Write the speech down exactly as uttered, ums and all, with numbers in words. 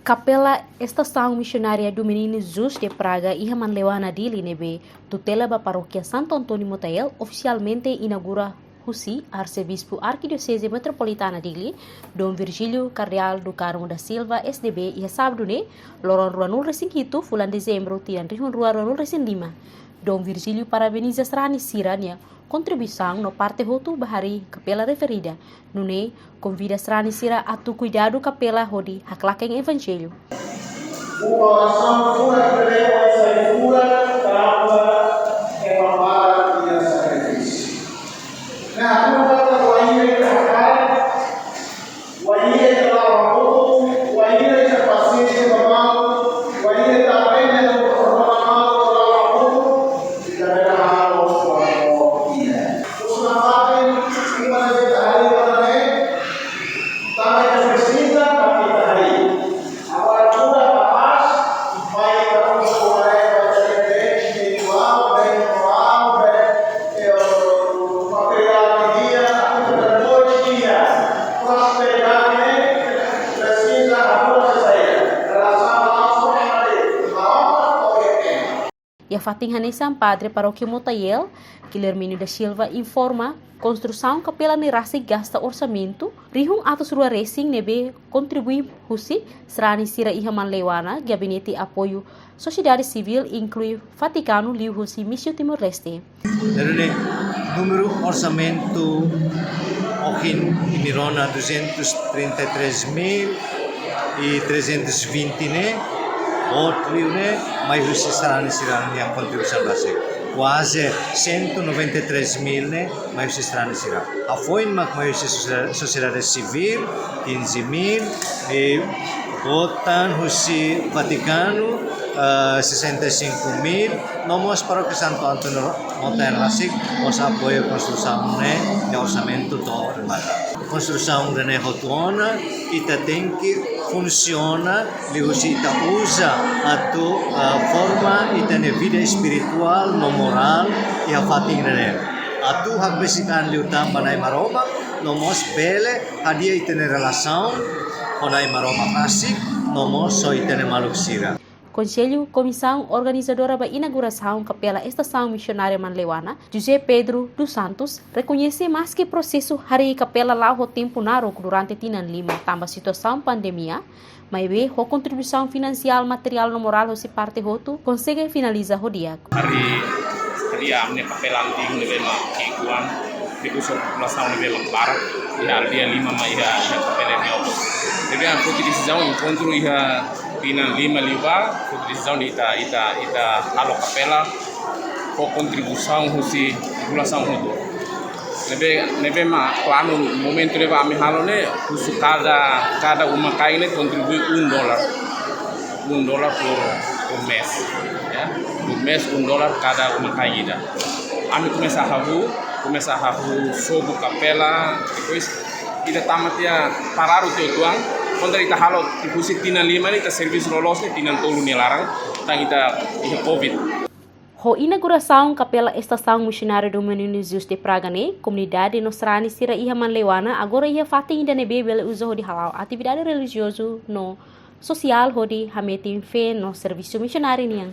Kapela Estasaun Misionária do Menino Jesus de Praga iha Manleuana, Dili ne'ebé tutela ba Parókia Santo António Motael ofisialmente inaugura husi Arsebispu Arkidioseze Metropolitana Dili, Dom Virgílio Kardeál do Carmo da Silva, S D B, iha sábadu ne'e, loron ruanulu-resin-hitu fulan Dezembru, tinan rihun rua ruanulu-resin-lima. Dom Virgílio parabeniza sarani sira-nia kontribuisaun no parte hotu ba harii kapela referida. Nune'e konvida sarani sira atu kuidadu kapela hodi haklaken Evanjellu. Orasaun furak bele sai furak tanba ema barak nia sakrifísiu. Nah, atu bata wainhira ita hakarak, wainhira ita la'o hamutuk, wainhira ita pasiénsia ba malu, wainhira ita aprende atu rona malu la'o hamutuk, ita bele halo buat boot ida. Husu nafatin, uma ne'ebé ita harii ba ne'e, tanba ita presiza, ita harii. Agora, tudo é capaz, vai para o seu colega, vai ter bem espiritual, bem moral, bem, eh, material de dia, tudo é noite, dia. Prosperidade, né? Presiza, agora, se sair. Relação ao nosso marido, na obra, ou é tempo. Iha fatin hanesan, Padre Parókia Motael, Guilhermino da Silva, informa konstrusaun kapela ne'e rasik gasta orsamentu rihun atus rua resin ne'ebé kontribui husi sarani sira iha Manleuana, Gabinete Apoiu Sosiedade Sivíl, inklui Vatikanu, liuhusi Missio Timor-Leste. Jadi, ne'e, númeru orsamentu ohin imi rona duzentos trinta e três mil e trezentos e vinte ne'e, boot liu ne'e, mai husi sarani sira-nia kontribuisaun rasik. Kuaze cento e noventa e três mil ne'e, mai husi sarani sira. Hafoin mak mai husi sosie-, sosiedade sivíl, quinze mil, e boot tan husi Vatikanu, ah, sessenta e cinco mil, no mós Parókia Santo António Motael rasik mós apoiu konstrusaun ne'e, ne'e orsamentu to'o remata. Konstrusaun ne'e hotu ona, ita tenke funsiona, liuhusi ita uza atu, ah, forma ita-nia vida espirituál no morál iha fatin ne'e. Atu hakbesik an liután ba Na'i Maromak, no mós bele hadi'a ita-nia relasaun ho Na'i Maromak rasik, no mós ho ita-nia maluk sira. Konsellu Komisaun Organizadora ba inaugurasaun Kapela Estasaun Misionária Manleuana, José Pedro dos Santos, rekoñese maski prosesu harii kapela la'o ho tempu naruk durante tinan lima tanba situasaun pandemia, maibé ho kontribuisaun finansiál, materiál no morál husi parte hotu, konsege finaliza ho di'ak. Harii, harii ami-nia kapela antigu ne'ebé mak ki'ikoan, depois ho populasaun ne'ebé mak barak, iha aldeia lima mak iha, iha kapela ne'e. Ne'ebé ami foti desizaun enkontru iha tinan lima liubá, foti desizaun ita, ita, ita halo kapela, ho kontribuisaun husi populasaun hotu. Ne'ebé, ne'ebé mak planu momentu ne'ebá ami halo ne'e, husu kada, kada uma-kain ne'e kontribui um dólar. Um dólar por, por mês. Ya, por mês um dólar kada uma-kain ida. Ami komesa hahú, komesa hahú sobu kapela, depois ita tama tiha paradu tiha uitoan, kuandu ita halo, husi tinan lima ne'e ita servisu loloos ne'e tinan tolu nia laran, tan ita iha covid. Ho inaugurasaun Kapela Estasaun Misionária do Menino Jesus de Praga ne'e, komunidade no sarani sira iha Manleuana agora iha fatin ida ne'ebé bele uza hodi hala'o atividade relijiozu no sosiál hodi hametin fé no servisu misionáriu nian.